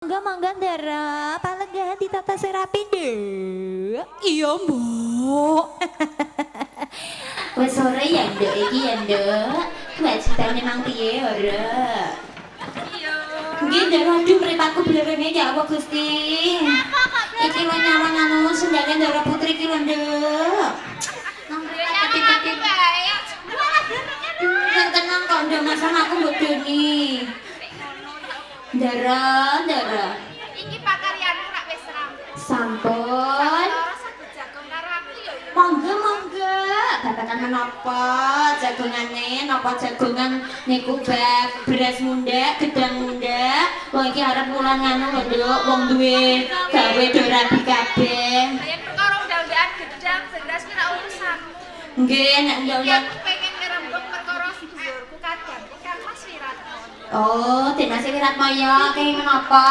Monggo monggo, Ndara, palenggahan ditata sing rapi, Nduk. Iya, Mbok. Wis sore ya, Nduk, iki ya, Nduk. Kewajibane mang piye ora? Iya. Nggih, Ndara, aduh mripatku blerene, ya Allah Gusti. Iki lho nyawang anu sendane Ndara Putri iki lho, Nduk. Nang mripat titik. Tenang kok, Nduk, masa aku mbok doni. Ndara, Ndara. Iki pakaryanmu rak wis rampung. Sampun. Ora saged jagong karo aku ya ya. Monggo monggo. Babagan menapa jagongane, napa jagongan niku bab beras mundhak, gedang mundhak. Wong iki arep wulan nganu lho, Nduk, wong duwe gawe do rabi kabeh. Yen perkara undang-undangan gedang beras kuwi ra urusanmu. Nggih, nek Iki undang-undang. aku pengen ngrembug perkara sedulurku kadangku Kang Mas Wiratmoyo. Oh, Den Mas Wiratmoyo kenging menapa?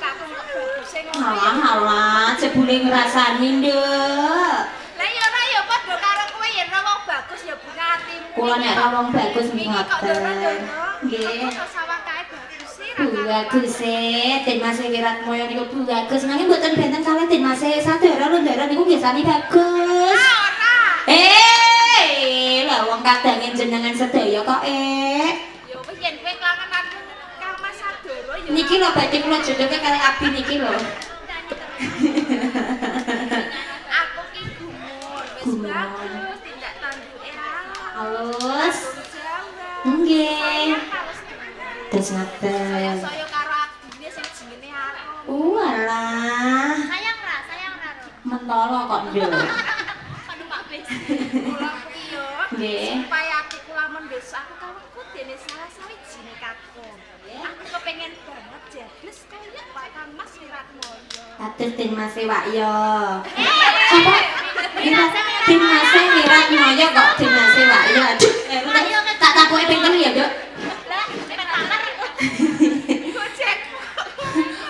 Kakung kok baguse ngono. Halah halah, jebule ngrasani, Nduk. Lah ya ora ya padha karo kowe, yen ora wong bagus ya bunga atimu. Kula nek ora wong bagus Wingi kok ngoten. Ndoro-ndoro. Nggih. Kok sawang kae bagus sih ra. Bagus e, Den Mas Wiratmoyo niku bagus. Nanging mboten benten kalih Den Mas Sadara lho, Ndara, niku nggih sami bagus. Ah, ora. Eh, lah wong kadange jenengan sedaya kok eh. Ya wis yen kowe klangenanmu Kang Mas Sadoro ya. Niki lho badhe kula jodohke kalih abdi niki lho. Aku ki gumun, wis Gumun. bagus tindak tanduke Halus. Jawa. Nggih. Sayang karo sedulure. Terus ngaten. Saya-saya karo abdine sing jenenge Arum. Alah. Sayang ra, sayang ra. Mentolo kok, Nduk. Numpak bis. Kula kuwi yo. Nggih. Supaya atiku lamun besok aku kawengku dene salah sawijine kakung. Aku kepengen banget jadus kaya Pak Kang Mas Wiratmoyo. Kados Den Mas Wakyo. Sapa? Wirat Den Mas Wiratmoyo kok Den Mas Wakyo. Aduh, tak takoke ping telu ya, Nduk. Lah, Gojek.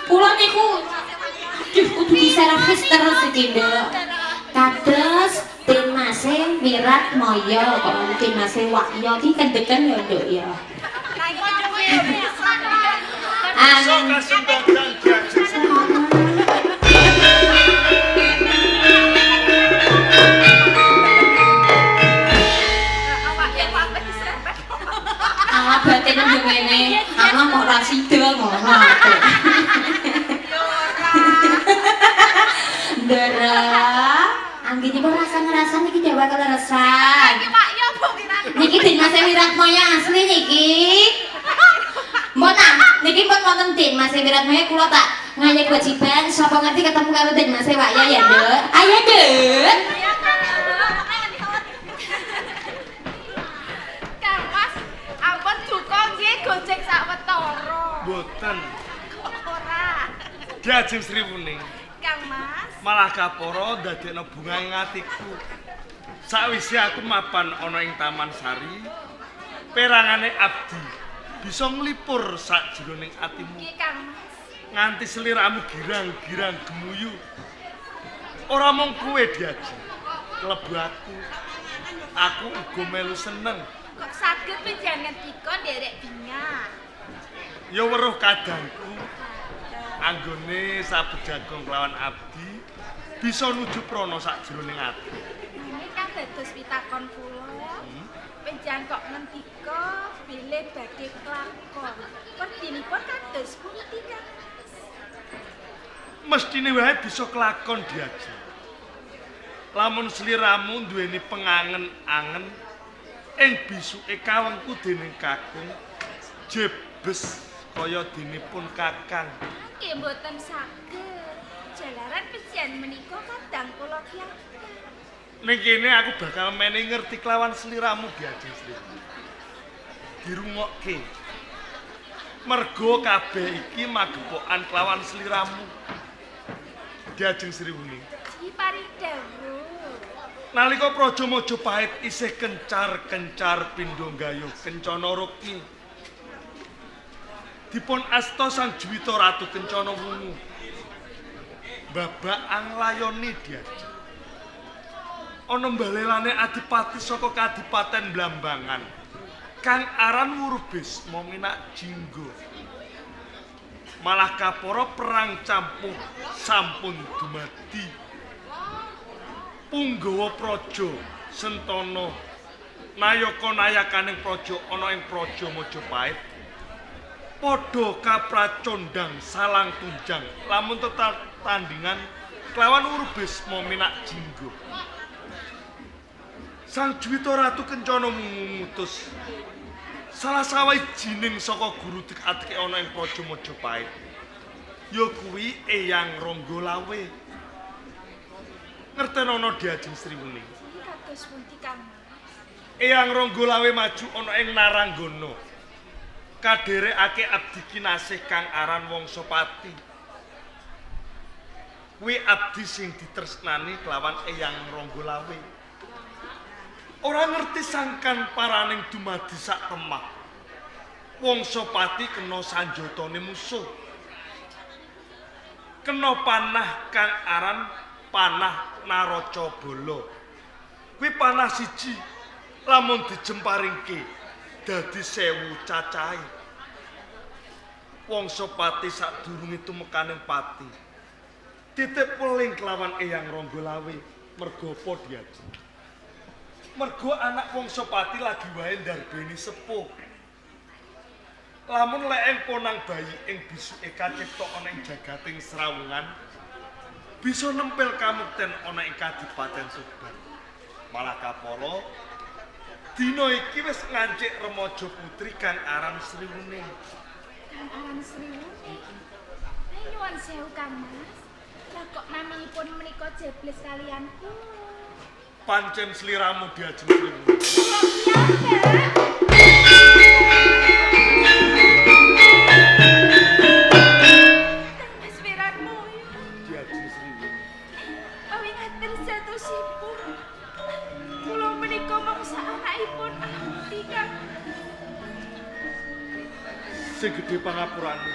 Kula niku aduh kudu diservis terus iki, Nduk. Kados Den Mas Wiratmoyo kok Den Mas Wakyo iki kendeken ya, Nduk ya. Lah iki aku ya bisa. Amin. Kesempatan diajeng. Awake sampe diserempet. Alah batin yo ngene. Alah kok ra sida ngono. Ya ora. Ndara, anggenipun rasa-ngrasan niki dewa keleresan. Iki Pak yo apa Wiratmoyo? Niki Den Mas Wiratmoyo asli niki. Mbok ah, niki pun wonten Den Mas Wiratmoyo, kula tak ngayek kewajiban sapa ngerti ketemu karo Den Mas Wakyo ya, Nduk. Ayo, Nduk. Kang Mas, ampun duka nggih Gojek sak wetara. Mboten. Kok ora? Diajeng Sri Wening. Kang Mas, Malah kapara ndadekno bunga ing atiku. Sakwise aku mapan ana ing Taman Sari, perangane abdi bisa nglipur sakjroning atimu nggih Kang Mas. Nganti seliramu girang-girang gemuyu. Ora mung kowe diajeng, klebu aku. Aku uga melu seneng. Kok saged panjenengan ngendika nderek bingah? Ya weruh kadangku anggone sabet jagong kelawan abdi bisa nuju prana sakjroning ati. Ini kan dados pitakon kula. Panjenengan kok ngendika bilih badhe klakon. Werdinipun kados pundi, Kang Mas? Mestine wae bisa kelakon, diajeng. Lamun sliramu duweni pengangen-angen ing bisuke kawengku dening kakung jebes kaya dene pun kakang. Nggih mboten saged. Jalaran panjenengan menika kadang kula kiyambak. Ning kene aku bakal mene ngerti kelawan sliramu, diajeng Sri. Dirungokke. Mergo kabeh iki magepokan kelawan sliramu. Diajeng Sri Wening. Ji paring dawuh. Nalika Praja Majapahit isih kencar-kencar pindha gayuh kencana rukmi. Dipun asta Sang Juwita Ratu Kencana Wungu. Babak anglayoni, diajeng. Ana balelane adipati saka Kadipaten Blambangan kang aran Wurubisma Minak Jinggo. Malah kapara perang campuh sampun dumadi. Punggawa praja Sentana nayaka nayakaning praja ana ing praja Majapahit padha kapracondhang salang tunjang lamun tetandingan kelawan Urubisma Minak Jingga. Sang Juwita Ratu Kencana ngutus salah sawijining saka guru dik-adike ana ing praja Majapahit. Ya kuwi Eyang Rangga Lawe. Ngertenono Diajeng Sriwening. Kados pundi Kang Mas? Eyang Rangga Lawe maju ana ing Naranggana. Kaderekake abdi kinasih kang aran Wangsapati. Kuwi abdi sing ditresnani kelawan Eyang Rangga Lawe. Ora ngerti sangkan paraning dumadi sak temah. Wangsapati kena sanjatane musuh. Kena panah kang aran panah Naracabala. Kuwi panah siji lamun dijemparingke dadi 1000 cacahe. Wangsapati sadurunge tumekaning pati titip weling kelawan Eyang Rangga Lawe merga apa diaji. Mergo anak Wangsapati lagi wae ndarbeni sepuh. Lamun leeng ponang bayi ing bisuke kacipta ana ing jagating Srawungan bisa nempel kamukten ana ing Kadipaten Tuban. Malah kapara dina iki wis ngancik remaja putri kang aran Sriwening. Kang aran Sriwening. Nyuwun sewu Kang Mas. Lah kok naminipun menika jebles kalian kula. Pancen sliramu Diajeng Sriwening. Kula piyambak. Kang Mas Wiratmoyo. Diajeng Sriwening. Pawingaten satosipun. Kula menika mangsa anakipun abdi Kang. Sing gedhe pangapurane.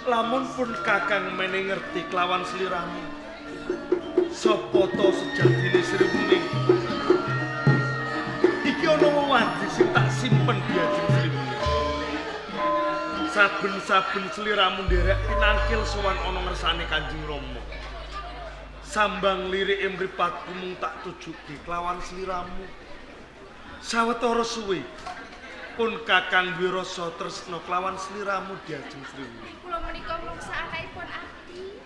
Lamun pun Kakang mene ngerti kelawan sliramu. Sapa to sejatine Sriwening? Iki ana wewadi sing tak simpen Diajeng Sriwening. Saben-saben sliramu nderek pinangkil sowan ana ngersane Kanjeng Rama. Sambang lirike mripatku mung tak tujuke kelawan sliramu. Sawetara suwe pun Kakang duwe rasa tresna kelawan sliramu Diajeng Sriwening. Kula menika mangsa anakipun abdi.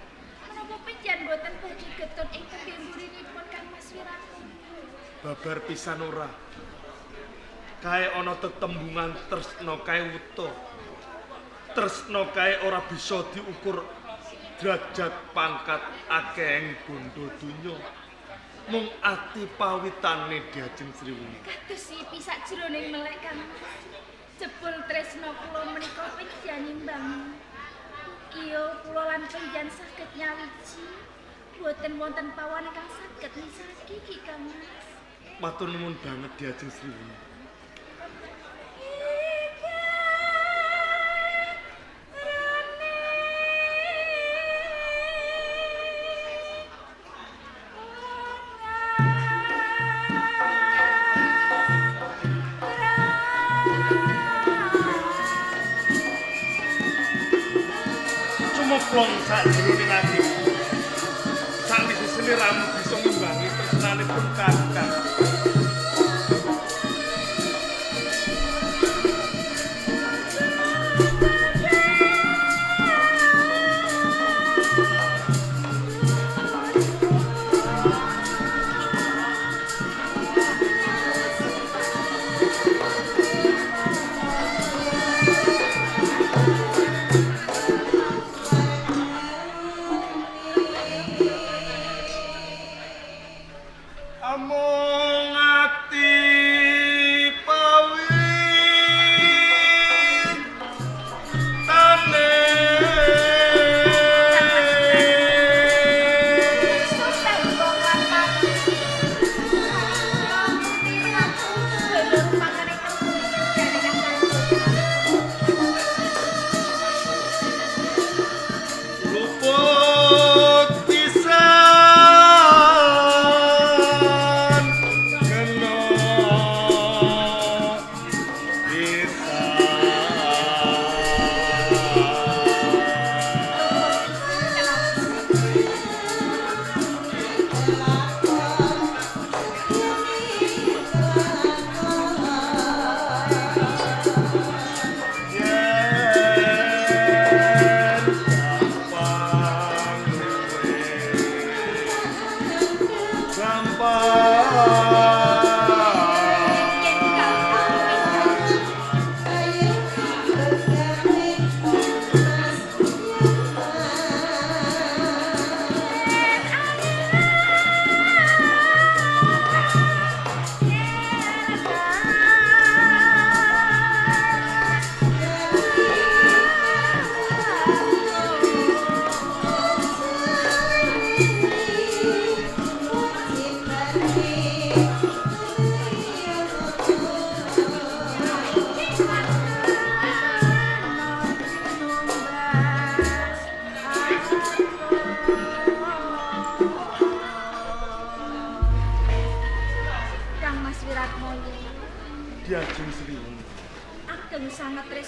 Menapa penjan boten badhe getun ing tembe mburinipun Kang Mas Wiratmoyo? Babar pisan ora. Kae ana tetembungan tresna kae wuta. Tresna kae ora bisa diukur derajat pangkat akehing bondo donya. Mung ati pawitane Diajeng Sriwening. Kados sipi sakjroning melek Kang Mas. Jebul tresna kula menika penjan nimbang. Ukiyo kula lan penjan saged nyawiji. Boten wonten pawon ingkang saged misaki ki Kang Mas. Matur nuwun banget Diajeng Sriwening. Cumeplong sakjroning atiku. Sawise sliramu bisa ngimbangi tresnane pun Kakang.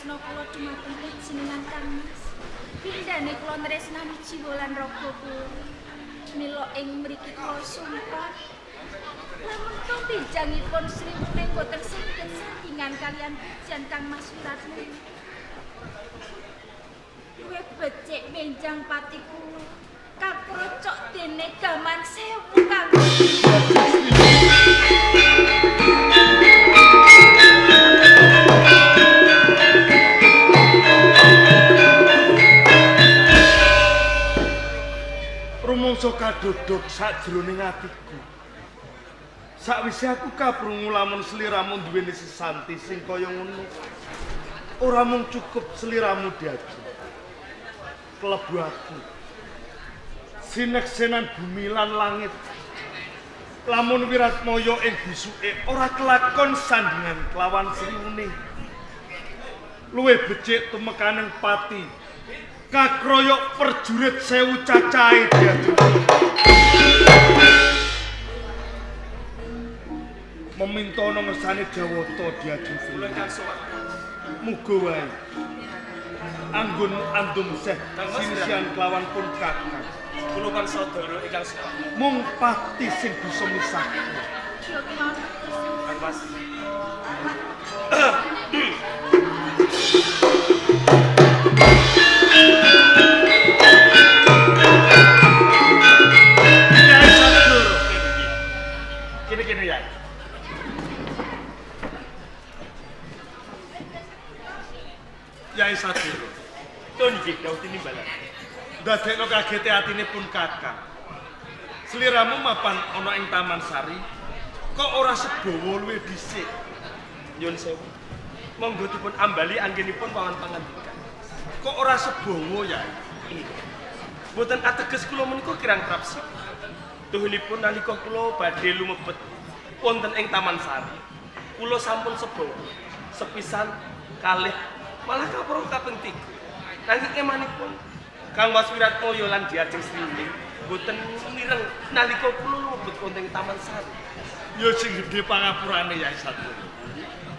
tresna kula dumateng panjenengan Kang Mas. Pindhane kula tresnani jiwa lan raga kula. Mila ing mriki kula sumpah lamun tumbijangipun Sri Wening boten saged sandingan kalian pujian Kang Mas Wiratmoyo. Luwih becik benjang pati kula kakrocok dene gaman sewu Kang. Rumangsa kadodok sakjroning atiku. Sakwise aku kaprungu lamun sliramu duweni sesanti sing kaya ngono. Ora mung cukup sliramu diaju. Klebu aku. Sineksenan bumi lan langit. Lamun Wiratmaya ing bisuke ora kelakon sandingan kelawan Sriwuni. Luwih becik tumekaning pati. Kakroyok perjurit sewu cacahe diaju. Meminta ana ngersane Jawata diajeng Kula ingkang sowan. Muga wae anggon andum seh sinsian kelawan pun kakang. Kula pan saudara ingkang sowan. Mung pati sing bisa misahke. Kang Mas. Yai Sadur. Kene-kene Yai. Yai Sadur. Tun nggih dawuh tinimbalan. Ndadekno kagete atine pun kakang. Sliramu mapan ana ing Taman Sari kok ora sebawa luwih dhisik. Nyun sewu. Monggo dipun ambali anggenipun wawan pangandikan. Kok ora sebawa Yai? Mboten ateges kula menika kirang prapsi. Tuhunipun nalika kula badhe lumebet wonten ing Taman Sari, kula sampun sebawa sepisan kalih malah kapro kaping 3. Nanging emanipun Kang Mas Wiratmoyo lan Diajeng Sriwening mboten mireng nalika kula lumebet wonten ing Taman Sari. Ya sing gedhe pangapurane Yai Sadur.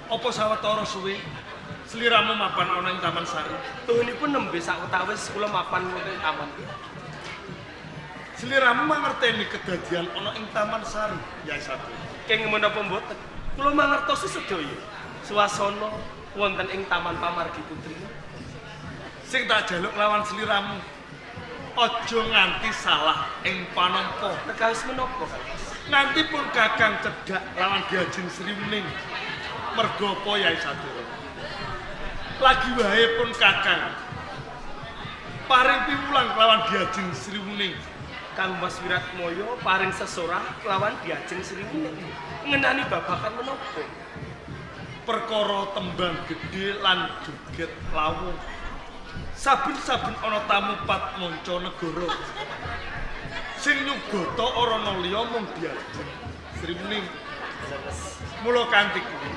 Apa sawetara suwe sliramu mapan ana ing Taman Sari? Tuhunipun nembe sawetawis kula mapan wonten ing taman. Sliramu mangerteni kedadian ana ing Taman Sari, Yai Sadur. Kenging menapa mboten? Kula mangertosi sedaya suasana wonten ing Taman Pamargi Putri. Sing tak jaluk lawan sliramu, aja nganti salah ing panampa. Perkawis menapa, Kang Mas? Nganti pun kakang cedhak lawan Diajeng Sriwening. Merga apa Yai Sadur? Lagi wae pun kakang paring piwulang lawan Diajeng Sriwening. Kang Mas Wiratmoyo paring sesorah kelawan Diajeng Sriwening ngenani babagan menapa? Perkara tembang gedhe lan joget lawung. Saben-saben ana tamu pat manca negara. Sing nyugata ora ana liya mung Diajeng Sriwening. Mula kanthi kuwi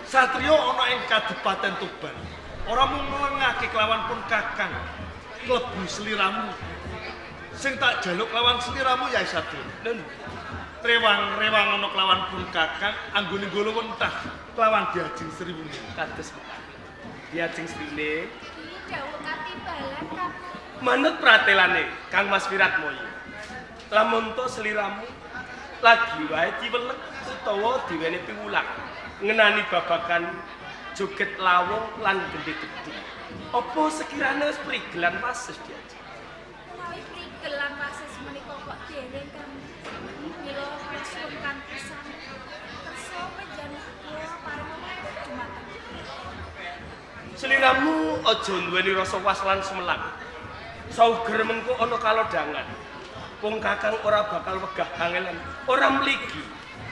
satriya ana ing Kadipaten Tuban ora mung nglengake kelawan pun kakang klebu sliramu. Sing tak jaluk lawan sliramu Yai Sadur. Lho, rewang-rewang ana kelawan pun kakang anggone nggolo wentah kelawan Diajeng Sriwening. Kados mekaten. Diajeng Sriwening Iki dawuh katimbalan Kang. Manut pratelane Kang Mas Wiratmoyo. Lamun to sliramu lagi wae diwelek utawa diweni piwulang ngenani babagan joget lawung lan gendhe-gedhe. Apa sekirane wis prigelan wasis Diajeng? Menawi prigelan wasis menika kok dereng Kang. Mila kula suwun kanthi sanget. Kersa panjenengan kula paring manut dumateng. Sliramu aja duweni rasa was lan sumelang. Sauger mengko ana kalodhangan. Wong kakang ora bakal wegah kangelan, ora mligi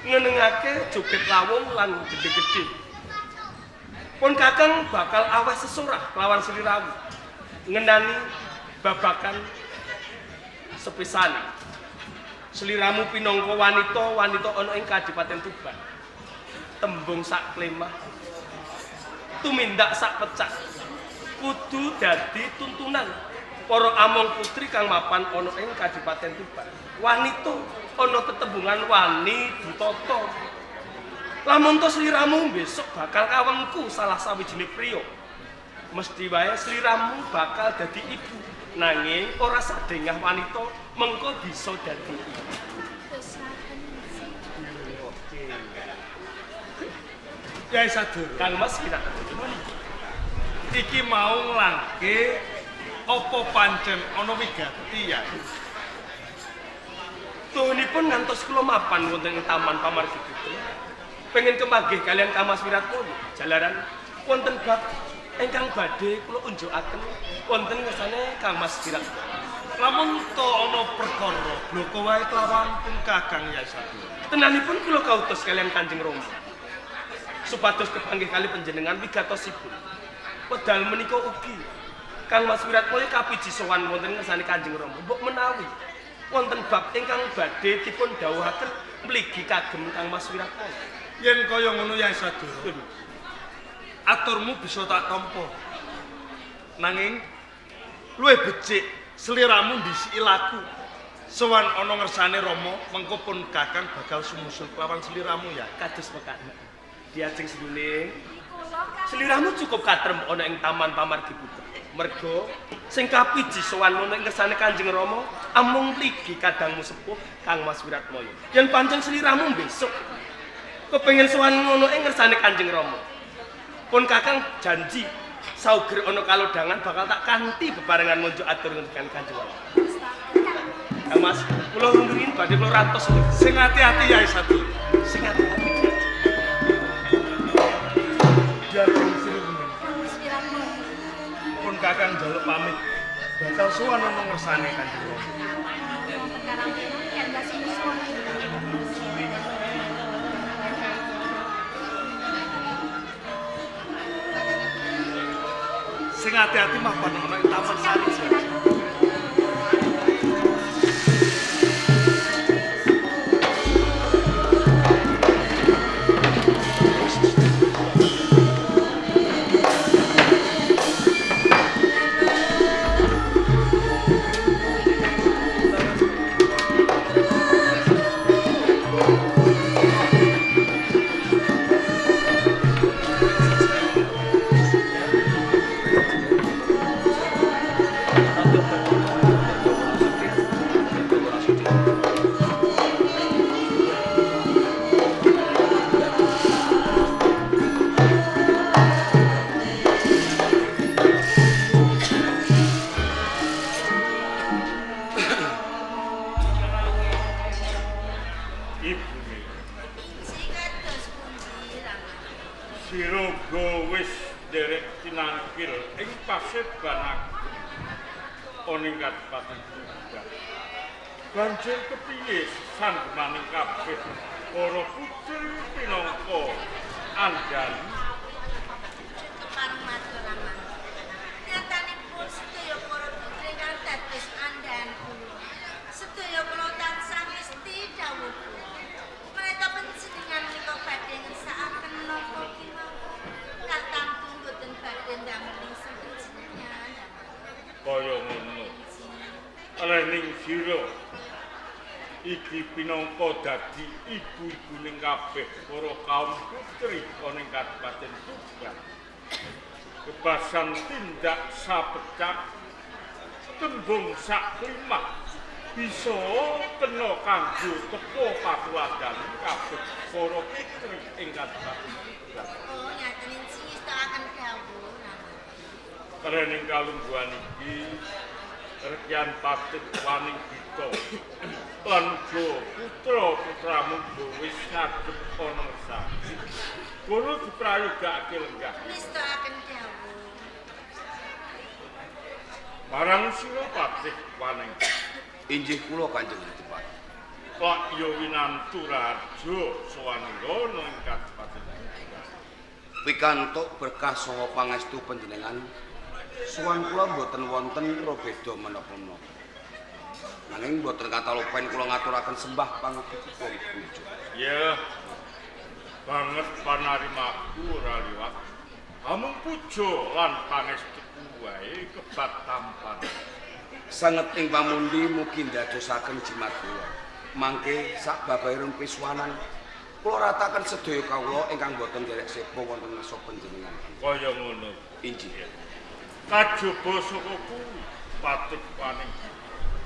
ngenengake joget lawung lan gedhe-gedhe. Pun kakang bakal aweh sesorah kelawan sliramu ngenani babakan sepisane. Sliramu pinangka wanita-wanita ana ing Kadipaten Tuban. Tembung sak klemah, tumindak sak pecak, kudu dadi tuntunan para among putri kang mapan ana ing Kadipaten Tuban. Wanita ana tetembungan wani ditata. Lamun to sliramu besok bakal kawengku salah sawijine priya. Mesti wae sliramu bakal dadi ibu. Nanging ora sadengah wanita mengko bisa dadi ibu. Yai Sadoro, Kang Mas kita iki mau nglangke apa pancen ana wigati ya? Tuhunipun ngantos kula mapan wonten ing Taman Pamargi Putri. Pengen kemanggih kalian Kang Mas Wiratmoyo. Jalaran wonten bab ingkang badhe kula unjukaken wonten ngersane Kang Mas Wiratmoyo. Lamun to ana perkara bloko wae kelawan pun Kakang Yai Sadoro. Tenanipun kula kautus kalian Kanjeng Rama. Supados kepanggih kali panjenengan wigatosipun. Wedal menika ugi Kang Mas Wiratmoyo kapiji sowan wonten ngersane Kanjeng Rama. Mbok menawi wonten bab ingkang badhe dipun dawuhaken mligi kagem Kang Mas Wiratmoyo. Yen kaya ngono Yai Sadoro, aturmu bisa tak tampa. Nanging luwih becik sliramu ndhisiki laku. Sowan ana ngersane Rama, mengko pun Kakang bakal sumusul kelawan sliramu ya. Kados mekaten. Diajeng senuning. Sliramu cukup katrem ana ing Taman Pamargi Putra. Merga sing kapiji sowan ana ing ngersane Kanjeng Rama amung mligi kadangmu sepuh Kang Mas Wiratmoyo. Yen pancen sliramu besok kepengin sowan ngono ing ngersane Kanjeng Rama. Pun Kakang janji sauger ana kalodhangan bakal tak kanthi bebarengan munjuk atur ngendikan Kanjeng Rama. Kang Mas, kula runturin badhe kula rantos Sing ati-ati Yai Sadoro. sing ati-ati. Diajeng Sri Pun Kakang njaluk pamit. Bakal sowan ana ngersane Kanjeng Rama. Sing ati-ati mapan ana ing Taman Sari. Ibune. Siroga wis nderek tinangkil ing paseban agung ana ing Kadipaten Tuban. Banjur kepiye sanggemaning kabeh para putri pinangka andhani? Kepareng matur Rama. Nyatanipun sedaya para putri kang dados andhahan kula. Sedaya kula tansah ngesti dawuh kula. Mereka panjenengan menika badhe ngersakaken napa kemawon. Katamtu mboten badhe ndamel ingsun panjenengan. Kaya ngono. Rening sira iki pinangka dadi ibu-ibuning kabeh para kaum putri ana ing Kadipaten Tuban. Kebasan tindak sapecak tembung sak klimah bisa kena kanggo tepa patuladhan kabeh para putri ing Kadipaten Tuban. Oh, ngaten inci ngestakaken dawuh Rama. Rening kalungguhan iki rekyan patih waning gita lan uga putra-putramu wis ngadhep ana ngersane. Kono diprayogakake lenggah. Ngestakaken dawuh. Marang sira patih waning. Inggih kula Kanjeng Adipati. Lak ya winantu raharja sowanira ana ing Kadipaten Tuban. Pikantuk berkah saha pangestu panjenengan, sowan kula mboten wonten robeda menapa-menapa. Nanging mboten katalopen kula ngaturaken sembah pangupun puja. Ya, banget panarimaku ora liwat. Amung puja lan pangestuku wae kebat tampan. Sanget ing pamundi mugi ndadosaken jimat kula. Mangke sak babaring pisuwanan Kula rataken sedaya kawula ingkang boten nderek seba wonten ngarsa panjenengan. Kaya ngono. Inggih. Kajaba saka kuwi patepaning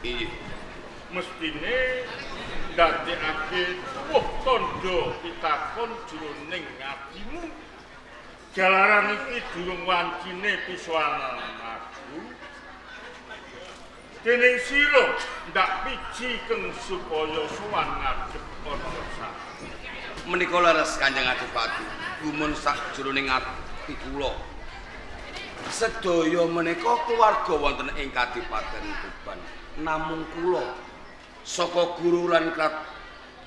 Inggih. Mestine ndadekake tuwuh tandha pitakon jroning atimu. Jalaran iki durung wancine pisowanan aku. Dening sira ndak piji keng supaya sowan ngadhep ana sak. Menika leres Kanjeng Adipati, gumun sakjroning ati kula. Sedaya menika keluarga wonten ing Kadipaten Tuban. Namung kula saka guru lan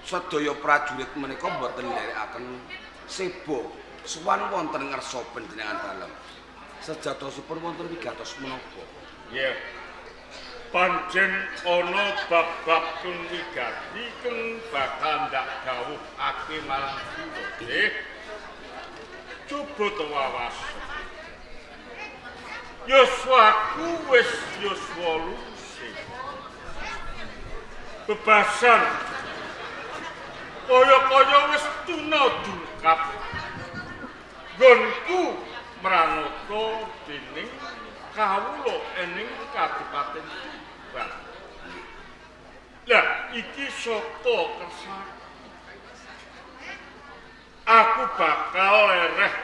sedaya prajurit menika boten nderekaken seba sowan wonten ngarsa panjenengan dalem. Sejatosipun wonten wigatos menapa? Ya. Pancen ana bab-bab keng wigati keng bakal ndak dawuhake marang sira. Nggih. Coba to wawas. Yuswaku wis yuswa lusi. Bebasan kaya-kaya wis tuna dungkap. Nggonku mranata dening kawula ening Kadipaten Tuban. Lah iki saka kersaku. Aku bakal lereh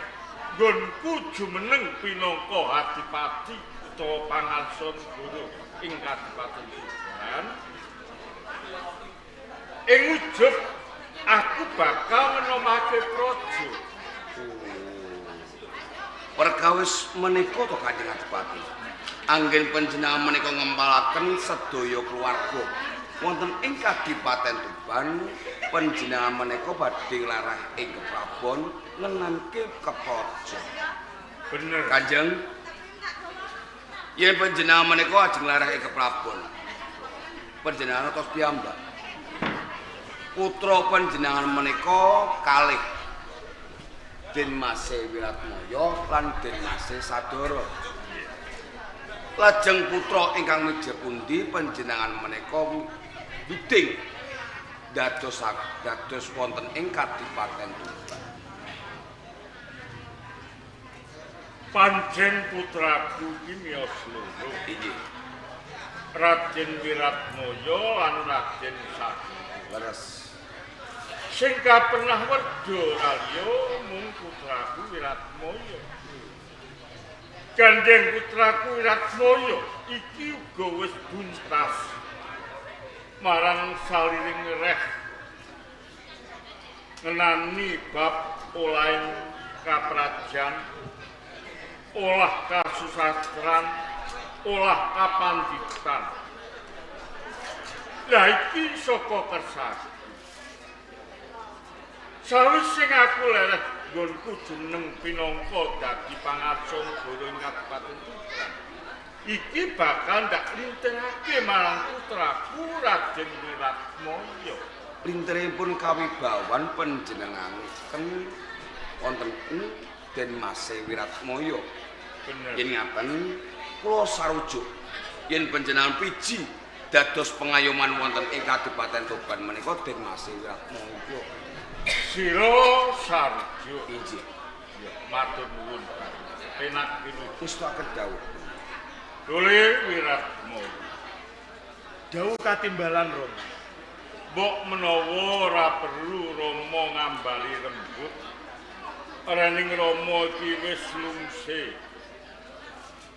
nggonku jumeneng pinangka adipati utawa pangarsa negara ing Kadipaten Tuban. Ing ujug aku bakal ngenomake praja. Perkawis menika to Kanjeng Adipati. Anggen panjenengan menika ngempalaken sedaya keluarga wonten ing Kadipaten Tuban, panjenengan menika badhe nglarah ing keprabon ngenanke kepraja. Bener. Kanjeng, yen panjenengan menika ajeng nglarah ing keprabon, panjenengan atos piyambak. Putra panjenengan menika kalih Den Mase Wiratmaya lan Den Mase Sadara. Lajeng putra ingkang mijil pundi panjenengan menika widing dados dados wonten ing Kadipaten Tuban. Pancen putraku iki miyos loro. Inggih. Raden Wiratmaya lan Raden Sadara. Leres. Sing kapernah werda kaliya mung putraku Wiratmaya. Gandeng putraku Wiratmaya iki uga wis buntas marang saliring reh ngenani bab olahing kaprajan, olah kasusastran, olah kapanditan. Lah iki saka kersaku. Sawise sing aku lereh nggonku jumeneng pinangka dadi pangarsa negara ing Kadipaten Tuban. Iki bakal ndak lintirake marang putraku Raden Wiratmaya. Lintiripun kawibawan panjenenganken wonten ing Den Mase Wiratmaya. Bener. Yen ngaten kula sarujuk yen panjenengan piji dados pengayoman wonten ing Kadipaten Tuban menika Den Mase Wiratmaya. Sira sarujuk. Inggih. Ya, matur nuwun. Penak pinuju. Ngestakaken dawuh. Dole Wiratmaya. Dawuh katimbalan Rama. Mbok menawa ora perlu Rama ngambali rembug. Rening Rama iki wis lungse.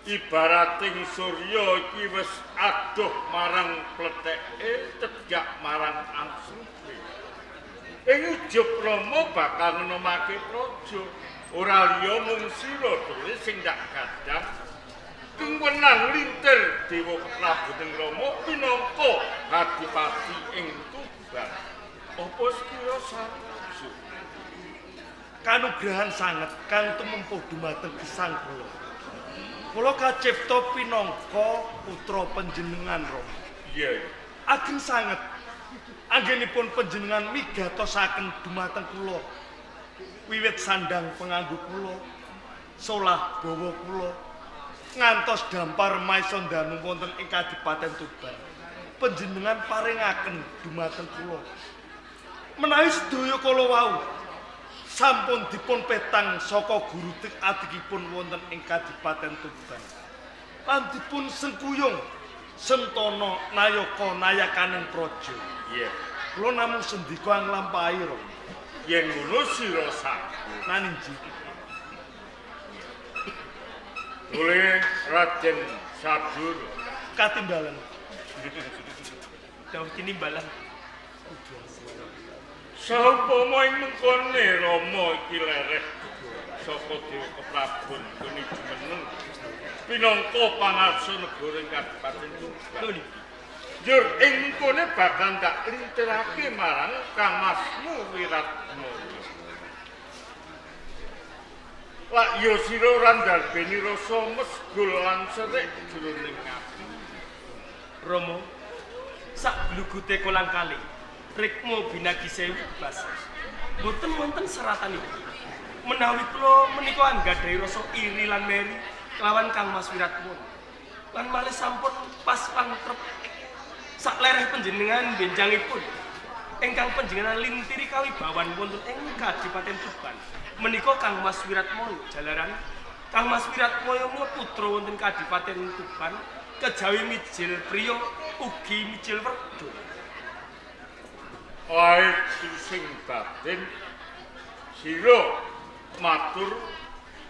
Ibarating surya iki wis adoh marang pletheke, cedhak marang angsupe. Ing ujug Rama bakal ngenomake praja. Ora liya mung sira dhewe sing ndak gadang. Keng wenang lintir Dewa Prabu ning Rama pinangka adipati ing Tuban. Apa sekira sarujuk? Kanugrahan sanget kang tumempuh dumateng gesang kula. Kula kacipta pinangka putra panjenengan Rama. Iya. Ageng sanget anggenipun panjenengan migatosaken dumateng kula. Wiwit sandang penganggo kula, solah bawa kula, ngantos dampar maisa ndanu wonten ing Kadipaten Tuban. Panjenengan paringaken dumateng kula. Menawi sedaya kala wau sampun dipun petang saka guru adikipun wonten ing Kadipaten Tuban. Lan dipun sengkuyung Sentana nayaka nayakaning praja. Iya. Kula namung sendika nglampahi, Rama. Yen ngono sira sampun. Naninji. Oleh Raden Sadura. Katimbalan. Dawuh tinimbalan. Saupama ing mengkone Rama iki lereh saka Dewa Keprabon gone jumeneng pinangka pangarsa negara ing Kadipaten Tuban. Njur ing mengkone bakal ndak lintirake marang Kang Masmu Wiratmaya. Lak ya sira ora ndarbeni rasa mesgul lan serik jroning ati. Rama, sak glugute kolang kaling, rikma binagi sewu bas. Boten wonten seratanipun. Menawi kula menika anggadhahi rasa iri lan meri kelawan Kang Mas Wiratmono. Lan malih sampun pas lan trep sak lereh panjenengan benjangipun ingkang panjenengan lintiri kawibawan wonten ing Kadipaten Tuban. Menika Kang Mas Wiratmono jalaran Kang Mas Wiratmono menika putra wonten Kadipaten Tuban kejawi mijil priya ugi mijil werda. Ae sing batin sira matur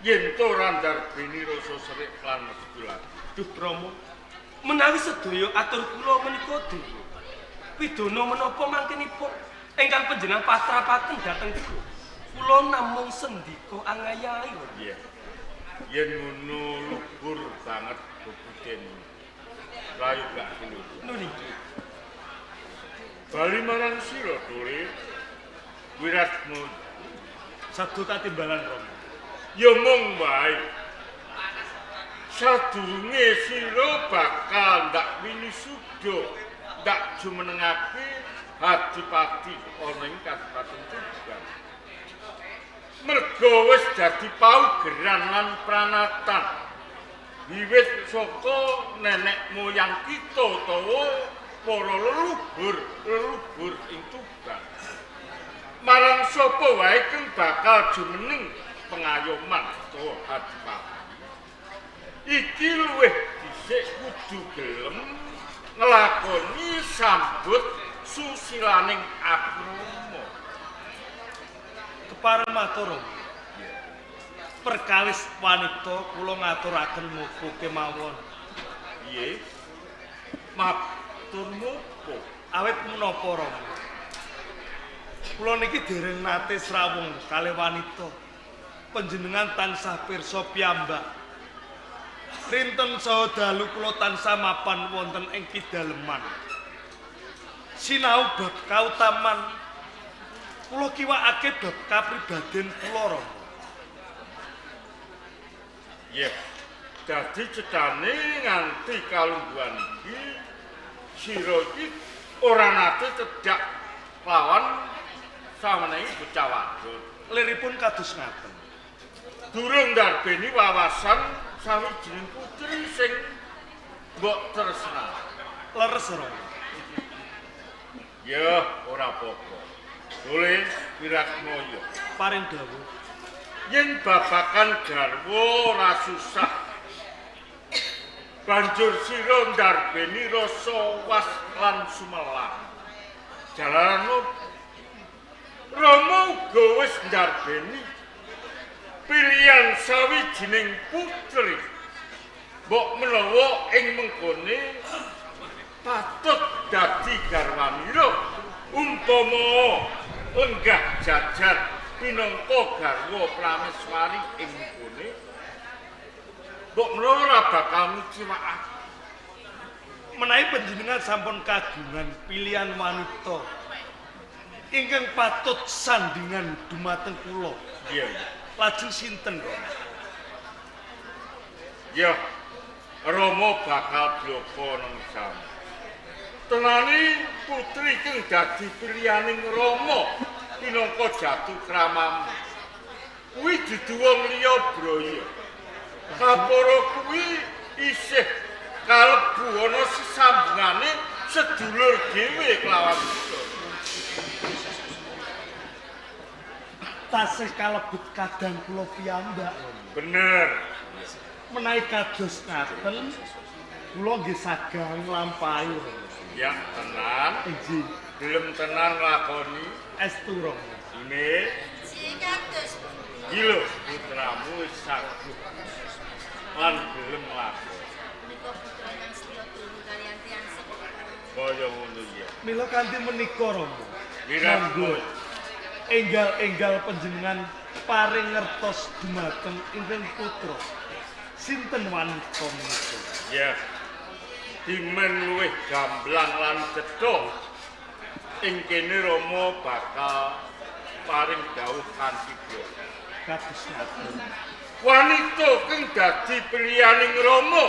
yen to ora ndarbeni rasa serik lan mesgul. Duh Rama, menawi sedaya atur kula menika dewa. Pidana menapa mangkenipun ingkang panjenengan patrapaken dhateng kula? Kula namung sendika angayahi. Iya. Yen ngono lugur banget bebuden. Rayu gak kula. Niki. Bali marang sira, Turi. Wiratmu Sabdo katimbalan, Rama. Ya mung wae. Sadurunge sira bakal ndak winisuda, ndak jumenengake adipati ana ing Kadipaten Tuban. Merga wis dadi paugeran lan pranatan. Wiwit saka nenek moyang kita utawa para leluhur ing Tuban. Marang sapa wae kang bakal jumeneng pengayoman utawa adipati. Iki luwih dhisik kudu gelem nglakoni sambut susilaning akrama. Kepareng matur, Rama. Perkawis wanita kula ngaturaken mupu kemawon. Piye? Matur mupu. Awit menapa, Rama? Kula niki dereng nate srawung kalih wanita. Panjenengan tansah pirsa piyambak. Rinten saha dalu kula tansah mapan wonten ing pidaleman. Sinau bab kautaman kula kiwakake bab kapribaden kula, Rama. Iya. Dadi cetane nganti kalungguhan iki sira iki ora nate cedhak lawan samenehi bocah wadon. Liripun kados ngaten. Durung ndarbeni wawasan sawijining putri sing mbok tresnani. Leres, Rama. Ya, ora apa-apa. Boleh Wiratmaya. Paring dawuh. Yen babakan garwa ora susah. Banjur sira ndarbeni rasa was lan sumelang. Jalaran Rama uga wis ndarbeni pilihan sawijining putri. Mbok menawa ing mengkone patut dadi garwanira umpama lenggah jajar pinangka garwa prameswari ing mengkone. Mbok menawa ora bakal ngeciwakake. Menawi panjenengan sampun kagungan pilihan wanita ingkang patut sandingan dumateng kula. Iya. Lajeng sinten, Rama? Ya, Rama bakal bloko nang sam. Tenani putri kang dadi pilihaning Rama pinangka jatu kramamu. Kuwi dudu wong liya, Braya. Kapara kuwi isih kalebu ana sesambungane sedulur dhewe kelawan kita. Tasih kalebet kadang kula piyambak, Rama. Bener. Menawi kados ngaten, kula nggih saged nglampahi, Rama. Ya tenan, Inggih, gelem tenan lakoni. Estu, Rama. Ini Inggih kados pundi? iki lho putramu wis saguh lan gelem nglakoni. Menika putra ingkang setya turu kaliyan tiyang sepuh. Kaya ngono ya. Mila kanthi menika, Rama. Wiratmo. Monggo enggal-enggal panjenengan paring ngertos dumateng ingkang putra. Sinten wanita menika? Ya. Dimen luwih gamblang lan cetha. Ing kene Rama bakal paring dawuh kanthi biasa. Kados ngaten. Wanita kang dadi pilihaning Rama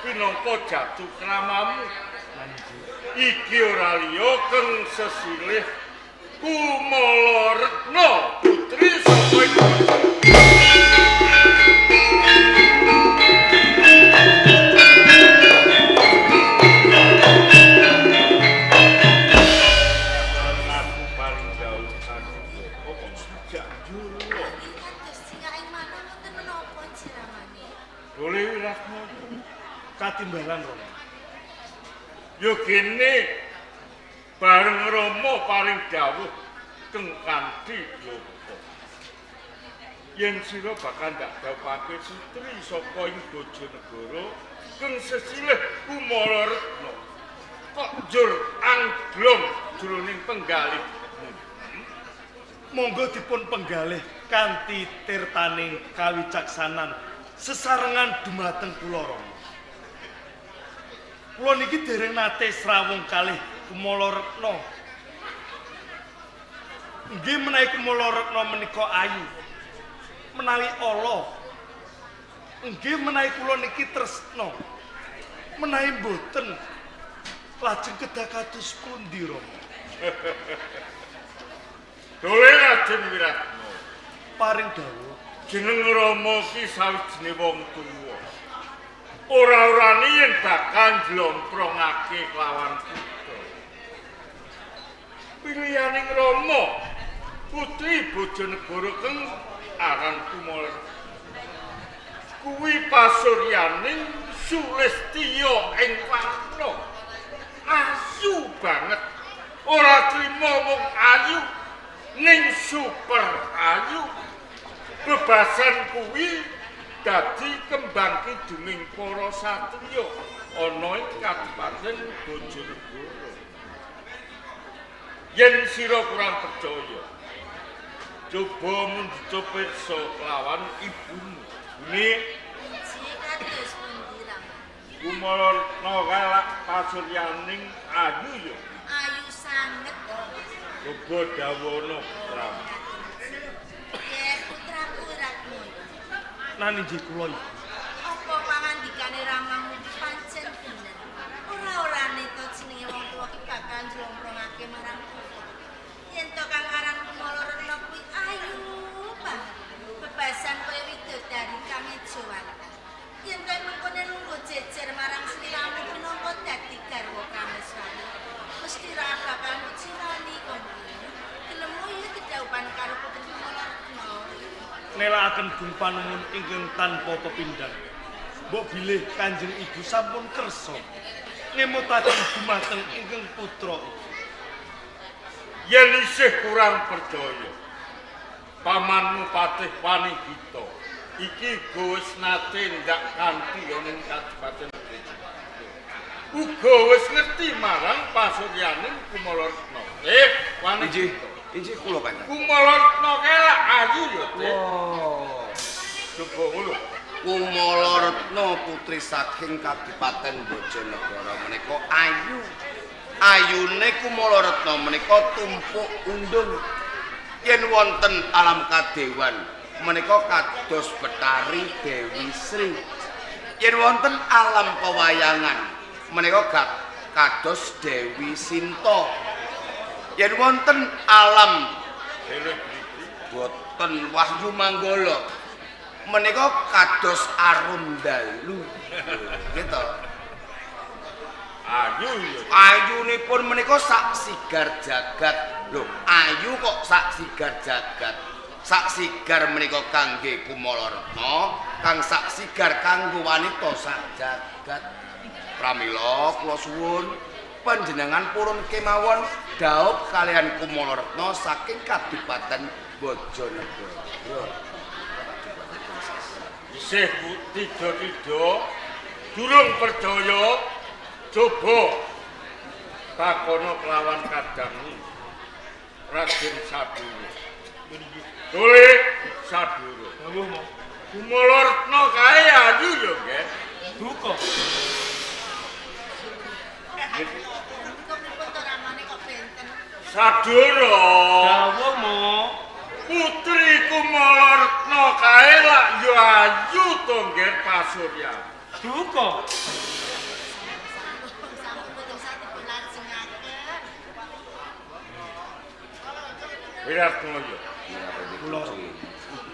pinangka jatu kramamu. Lanjut. Iki ora liya kang sesilih Kumala Retna putri saka ing Aku paling jauh kanthi kok sejak jula. Nggih kados cingak ing manah wonten menapa jiramane? Dole Wiratmo. Katimbalan, Rama. Yo gene bareng Rama paring dawuh keng kanthi loka. Yen sira bakal ndak dawuhake sutri saka ing Bojonegoro keng sesilih Kumala Retna. Kok njur angglong jroning penggalih. Monggo dipun penggalih kanthi tirtaning kawicaksanan sesarengan dumateng kula, Rama. Kula niki dereng nate srawung kalih Kumala Retna. Nggih menawi Kumala Retna menika ayu. Menawi ala. Nggih menawi kula niki tresna. Menawi mboten lajeng kedah kados pundi, Rama? Dole Raden Wiratmo. Paring dawuh. Jeneng Rama ki sawijine wong tuwa. Ora-orane yen bakal njlomprongake kelawan putra. Pilihaning Rama putri Bojonegoro keng aran Kumala kuwi pasuryaning Sulistya ing warna. Ayu banget. Ora trima mung ayu ning super ayu. Bebasan kuwi dadi kembang kidunging para satriya ana ing Kabupaten Bojonegoro. Yen sira kurang percaya, coba mundhut pirsa kelawan ibumu. Ini Inggih kados pundi Rama? Kumala Retna kae lak pasuryaning ayu ya. Ayu sanget. Coba dawono putramu. Yen putraku Wiratmo. Nani nggih kula ibu. Apa pangandikane Ramamu ki pancen bener? Ora-orane to jenenge wong tuwa ki bakal njlomprongake marang putra. Yen to kang aran Kumala Retna kuwi ayu banget. Bebasan kaya widodari kang ejowantah. Yen to mengkone lungguh jejer marang sliramu minangka dadi garwa prameswari, mesti ra bakal nguciwani kon kuwi. Gelemu ya kedhaupan karo putri Kumala Retna. Nelakaken gung panuwun ingkang tanpa pepindhan. Mbok bilih Kanjeng Ibu sampun kersa ngemutaken dumateng ingkang putra. Yen isih kurang percaya, pamanmu Patih Wanigita iki uga wis nate ndak kanthi ana ing Kabupaten Bojonegoro. Uga wis ngerti marang pasuryaning Kumala Retna. Inggih, Wanigita. inggih kula kanjeng. Kumala Retna kae lak ayu ya, Teh. Wah. Coba ngono. Kumala Retna putri saking Kabupaten Bojonegoro menika ayu. Ayune Kumala Retna menika tumpuk undung. Yen wonten alam kadewan menika kados Betari Dewi Sri. Yen wonten alam pewayangan menika kados Dewi Sinta. Yen wonten alam Selebriti. boten Wahyu Manggala menika kados Arum Dalu. Gitu. Ayu ya. Ayunipun menika sak sigar jagat. Lho, ayu kok sak sigar jagat. Sak sigar menika kangge Kumala Retna, kang sak sigar kanggo wanita sak jagat. Pramila kula suwun panjenengan purun kemawon dhaup kaliyan Kumala Retna saking Kabupaten Bojonegoro. Isih tido-tido durung percaya, coba takono kelawan kadangmu Raden Sadura. Tole Sadura. Dawuh mo. Kumala Retna kae ayu ya, Nggih. Duka. Niku pripun to ramane kok benten? Sadura. Dawuh mo. Putri Kumala Retna kae lak ya ayu to, Nggih, pasurya. Duka. Sampun boten saged lajengaken. Wiratmaya. Kula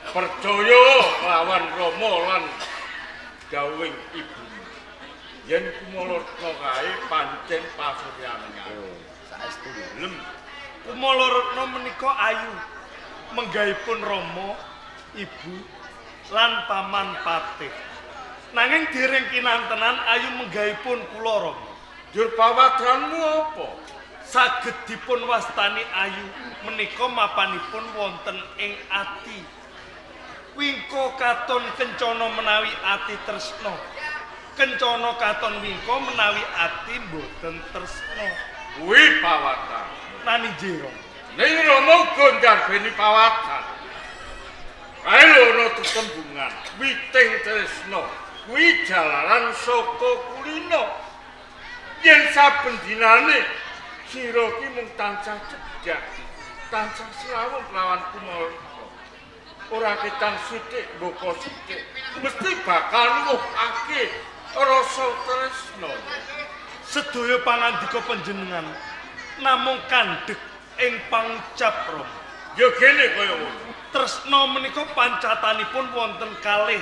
Percaya lawan Rama lan dawuhing ibu. Yen Kumala Retna kae pancen pasuryane. Saestu. Lem Kumala Retna menika ayu menggahipun Rama, ibu lan paman patih. Nanging dereng kinantenan ayu menggahipun kula Rama. Jur pawadranmu apa? Saged dipun wastani ayu menika mapanipun wonten ing ati. Wingko katon kencana menawi ati tresna. Kencana katon wingko menawi ati mboten tresna. Kuwi pawadran. Nani jero. Ning Rama uga njarbeni pawadran. Kae lho ana tetembungan, witing tresna kuwi jalaran saka kulina. Yen saben dinane sira ki mung tansah cedhak, tansah slawung lawan Kumala. Ora ketang sithik mboko sithik, mesti bakal nuwuhake rasa tresna. Sedaya pangandika panjenengan namung kandhek ing pangucap Rama. Ya gene kaya ngono. Tresna menika pancatanipun wonten kalih,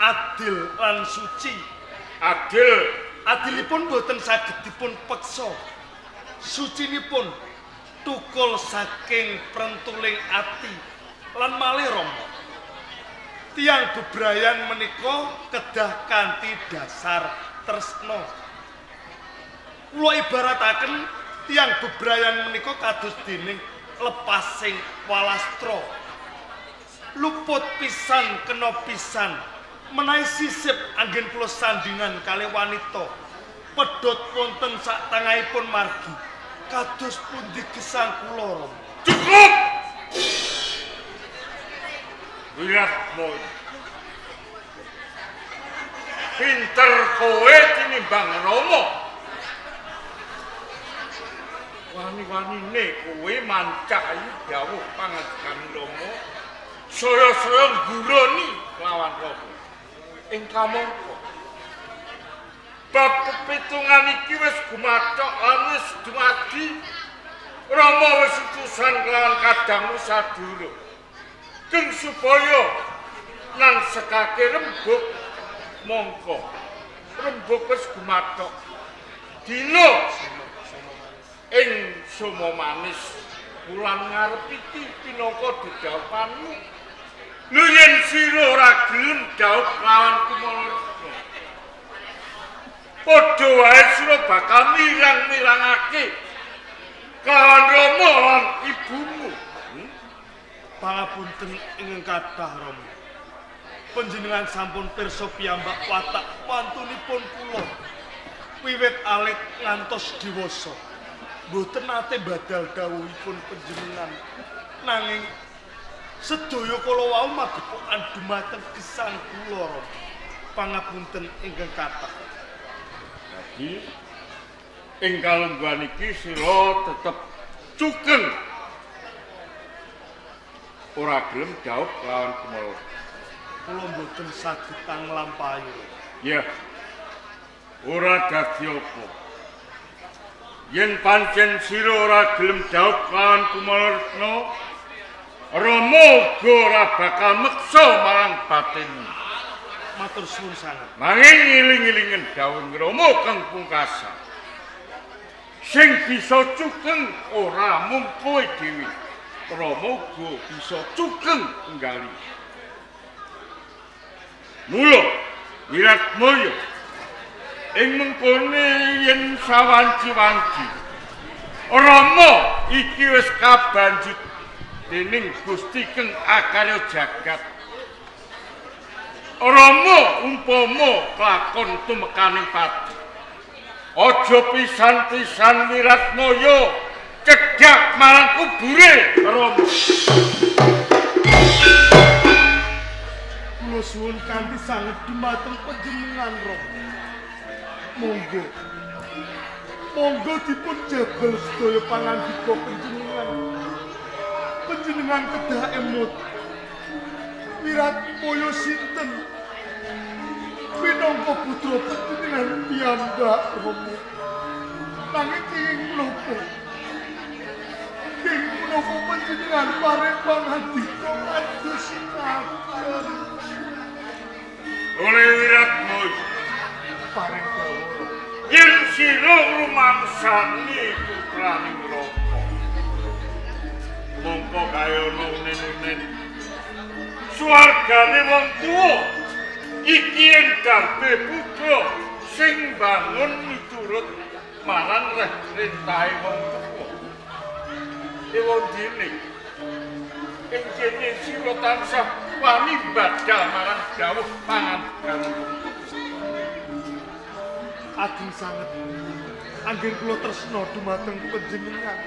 adil lan suci. Adil, Adilipun boten saged dipun peksa. Sucinipun tukul saking prentuling ati lan malih Rama. Tiyang bebrayan menika kedah kanthi dasar tresna. Kula ibarataken tiyang bebrayan menika kados dening lepasing walastra. Luput pisan kena pisan menawi sisip anggen kula sandingan kalih wanita pedhot wonten sak tangahipun margi kados pundi gesang kula Rama. Cukup. Wiratmoyo. Pinter kowe tinimbang Rama. Wani-wanine kowe mancahi dawuh pangandikan Rama. Saya-saya ngguroni lawan Rama. Ing kamangka bab pepitungan iki wis gumathok lan wis dumadi. Rama wis utusan kelawan kadangmu Sadura. Keng supaya nang sekake rembug mongko rembug wis gumathok. Dina ing Somo Manis wulan ngarep iki pinangka dedhaupanmu. Lho yen sira ora gelem dhaup lawan Kumala Retna, padha wae sira bakal mirang-mirangake kelawan Rama lan ibumu. Pangapunten ingkang kathah Rama. Panjenengan sampun pirsa piyambak watak wantunipun kula. Wiwit alit ngantos dewasa. Mboten nate badal dawuhipun panjenengan. Nanging sedaya kala wau magepokan dumateng gesang kula Rama. Pangapunten ingkang kathah. Dadi ing kalungguhan iki sira tetep cukeng. Ora gelem dhaup lawan Kumala. Kula mboten saged nglampahi. Ya. Ora dadi apa. Yen pancen sira ora gelem dhaup lawan Kumala Retna, Rama uga ora bakal meksa marang batinmu. Matur suwun sanget. Nanging ngiling-ilingen dawuh Rama kang pungkasan. Sing bisa cukeng ora mung kowe dhewe. Rama uga bisa cugeng enggali. Mula Wiratmaya ing mengkone yen sawanci-wanci Rama iki wis kabanjut dening Gusti kang akarya jagat. Rama umpama kelakon tumekaning pati. Aja pisan-pisan Wiratmaya cedhak marang kubure Rama. Kula suwun kanthi sanget dumateng panjenengan Rama. Monggo. Monggo dipun jabel sedaya pangandika panjenengan. Panjenengan kedah emut. Wiratmaya sinten? Minangka putra panjenengan piyambak Rama. Nanging kenging menapa? Kenging menapa panjenengan paring pangandika kados ngaten? Oleh Wiratmaya Paring dawuh. Yen sira rumangsani putraning Rama, mongko kaya ana unen-unen swargane wong tuwa iki yen darbe putra sing bangun miturut marang reh rentahe wong tuwa. Ewon dene ing kene sira tansah wani badal marang dawuh pangandikan wong tuwa. Ageng sanget anggen kula tresna dumateng panjenengan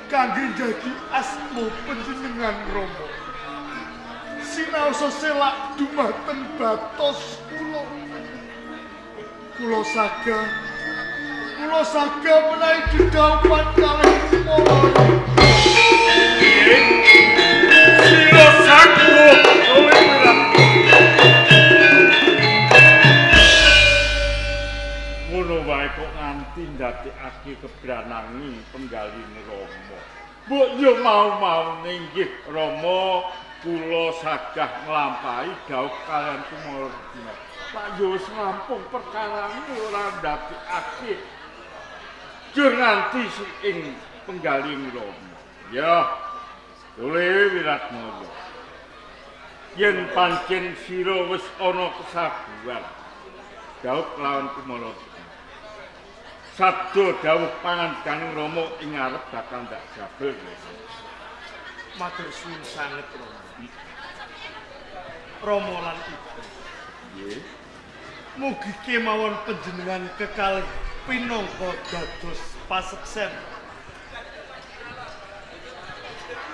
kangge njagi asma panjenengan Rama. Sinaosa selak dumateng batos kula. Kula saga menawi dedhaupan kalih Kumala. Sira saguh oleh Wiratmaya. Ngono wae kok nganti ndadekake kebranangi penggaline Rama. Mbok yo mau-maune nggih Rama kula sagah nglampahi dhawuh kaliyan Kumala. Pak yo wis rampung perkarane ora ndadekake jur nganti ing penggaline Rama. Ya, oleh Wiratmaya. Yen pancen sira wis ana kesaguhan dhawuh kelawan Kumala. Sabda dawuh pangandikaning Rama ing ngarep bakal ndak jabel. Matur suwun sanget Rama. Rama lan Ibu. Nggih. Mugi kemawon panjenengan kekalih pinangka dados paseksen.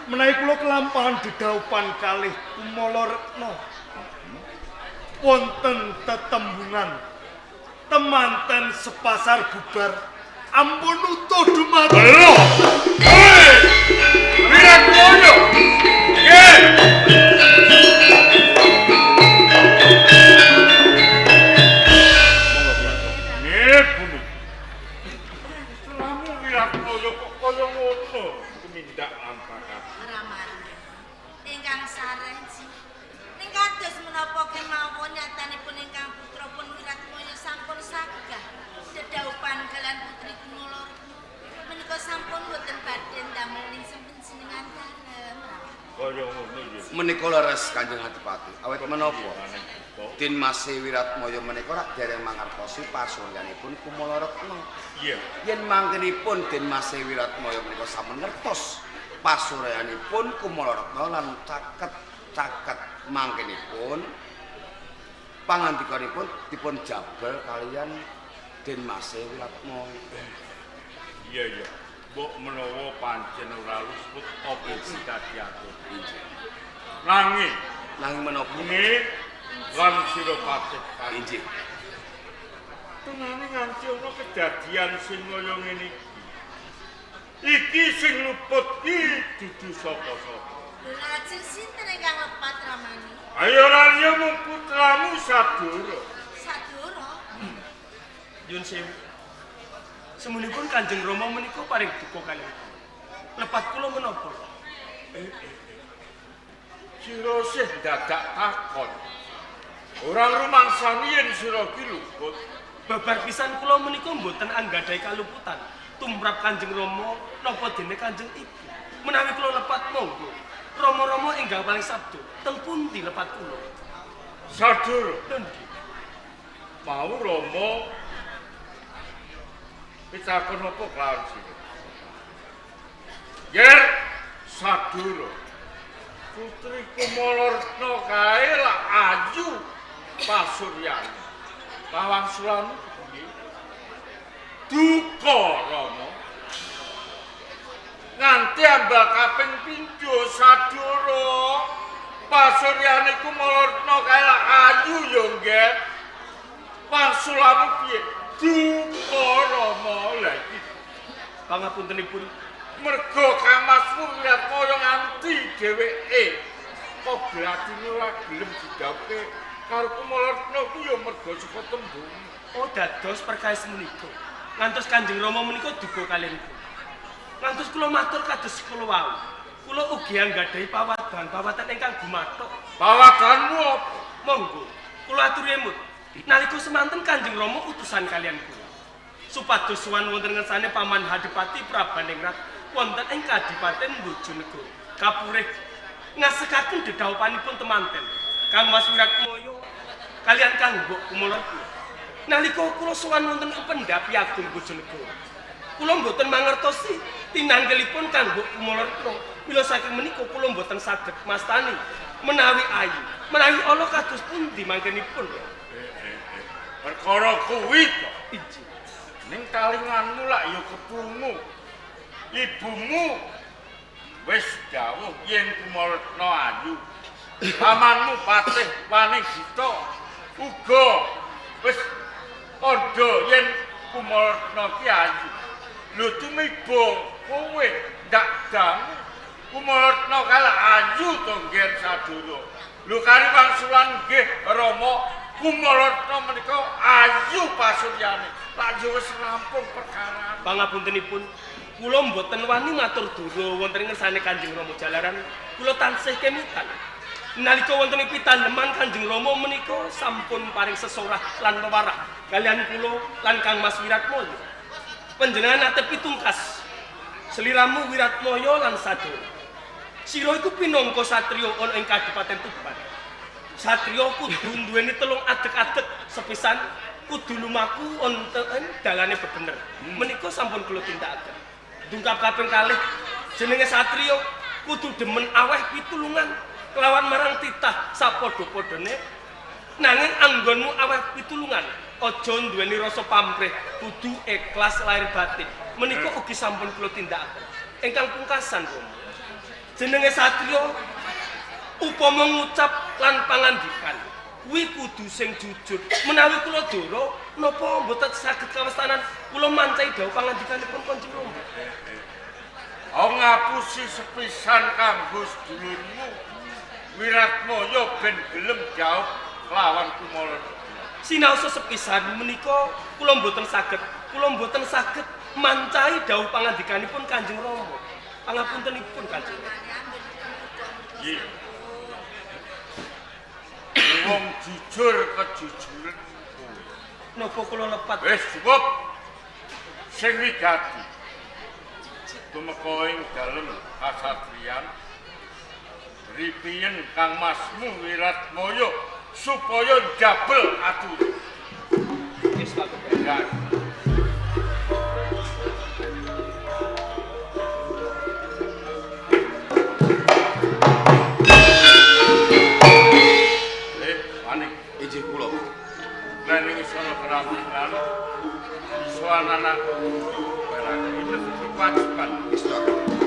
Menawi kula kelampahan dedhaupan kalih Kumala Retna wonten tetembungan temanten sepasar bubar ampun utuh dumateng. Lho. Hei! Wiratmaya. Nggih. Nggih, Bumi. Putramu Wiratmaya kok kaya ngono tumindak lampahan. Ramane ingkang sarenji ning kados menapa kemawon nyatanipun ingkang putra pun Wiratmaya sampun sagah dedhaupan kaliyan putri Kumala Retna menika sampun boten badhe ndamel ning panjenengan dalem. Kaya ngono nggih. Menika leres Kanjeng Adipati. Awit menapa? Den Mase Wiratmaya menika rak dereng mangertosi pasuryanipun Kumala Retna. Iya. Yen mangkenipun Den Mase Wiratmaya menika sampun ngertos pasuryanipun Kumala Retna lan caket-caket mangkenipun pangandikanipun dipun jabel kaliyan Den Mase Wiratmaya. Iya iya. Mbok menawa pancen ora luput apa sing dadiake. Injih. Nanging Nanging menapa? nggih lan sira patih. Injih. Tenane nganti ana kedadian sing kaya ngene iki. Iki sing luput ki dudu sapa-sapa. Lho lajeng sinten ingkang lepat Ramane? Ayo ora liya mung putramu Sadura. Sadura. Nyun sewu. Semunipun Kanjeng Rama menika paring duka kaliyan. Lepat kula menapa? Sira sih dadak takon. Ora rumangsani yen sira ki luput. Babar pisan kula menika mboten anggadhahi kaluputan tumrap Kanjeng Rama napa dene Kanjeng Ibu. Menawi kula lepat monggo. Rama-rama enggal paling sabda, teng pundi lepat kula? Sadura, Lho nggih. Mau Rama pitakon apa kelawan sira? Yer Sadura. Putri Kumalaretna kae lak ayu pasuryane. Pawangsulanmu piye? Duka Rama. Nganti ambal kaping pindho Sadura. Pasuryane Kumalaretna kae lak ayu ya nggih. Wangsulanmu piye? Duka Rama. Lah iki Pangapuntenipun mergo Kang Masmu Wiratmaya nganti dheweke kok blatine ora gelem didhawuhke karo Kumalaretna ku ya mergo saka tembung. Oh dados perkawis menika. Ngantos Kanjeng Rama menika duka kaliyan kula. Ngantos kula matur kados kula wau. Kula ugi anggadhahi pawadan-pawadan ingkang gumathok. Pawadanmu apa? Monggo, kula aturi emut. Nalika semanten Kanjeng Rama utusan kaliyan kula supados sowan wonten ngersane Paman Hadipati Prabaningrat wonten ing Kadipaten Bojonegoro. Kapurih ngasekaken dedhawupanipun temanten Kang Mas Wiratmaya kaliyan Kang Mbok Kumalaretna. Nalika kula sowan wonten ing Pendhapi Agung Bojonegoro, kula mboten mangertosi tinanggelipun Kang Mbok Kumalaretna. Mila saking menika kula mboten saged mastani menawi ayu, menawi ala kados pundi mangkenipun. Perkara kuwi to. Injih. Ning kalinganmu lak ya keprungu. Ibumu wis dawuh yen Kumalaretna ayu. Pamanmu Patih Wanigita uga wis kandha yen Kumalaretna ki ayu. Lho tumiba kowe ndak dangu Kumalaretna kae ayu to nggih Sadura. Lho kari wangsulan nggih Rama Kumalaretna menika ayu pasuryane. Lak yo wis rampung perkara. Pangapuntenipun, kula mboten wani matur dura wonten ing ngersane Kanjeng Rama jalaran kula tansih kemutan. Nalika wonten ing pitaleman Kanjeng Rama menika sampun paring sesorah lan wewarah kaliyan kula lan Kang Mas Wiratmaya. Panjenengan nate pitungkas seliramu Wiratmaya lan Sadura. Sira iku pinangka satriya ana ing Kadipaten Tuban. Satriya kudu nduweni telung adeg-adeg sepisan kudu lumaku wonten dalane bebener. Menika sampun kula tindakaken. Dungkap kaping kalih jenenge satriya kudu demen aweh pitulungan kelawan marang titah sapadha-padhane. Nanging anggonmu aweh pitulungan aja nduweni rasa pamrih, kudu ikhlas lahir batin. Menika ugi sampun kula tindakaken. Ingkang pungkasan Rama, jenenge satriya upama ngucap lan pangandikan kuwi kudu sing jujur. Menawi kula dora napa mboten saged kawestanan kula mancai dawuh pangandikanipun Kanjeng Rama? Oh ngapusi sepisan kanggo sedulurmu Wiratmaya ben gelem jawab lawan Kumalaretna. Sinaosa sepisan menika kula mboten saged, kula mboten saged mancai dawuh pangandikanipun Kanjeng Rama. Pangapuntenipun Kanjeng Rama. Nggih. Wong jujur kejujuran kowe. Napa kula lepat? Wis cukup. Sing wigati. Tumeka ing dalem kasatriyan ripiyen Kang Masmu Wiratmaya supaya njabel atur. Wis Pak. Ya. Panik. Injih kula. Lan ing isana kerampungan iso anak barang iki kewajiban. Istakan.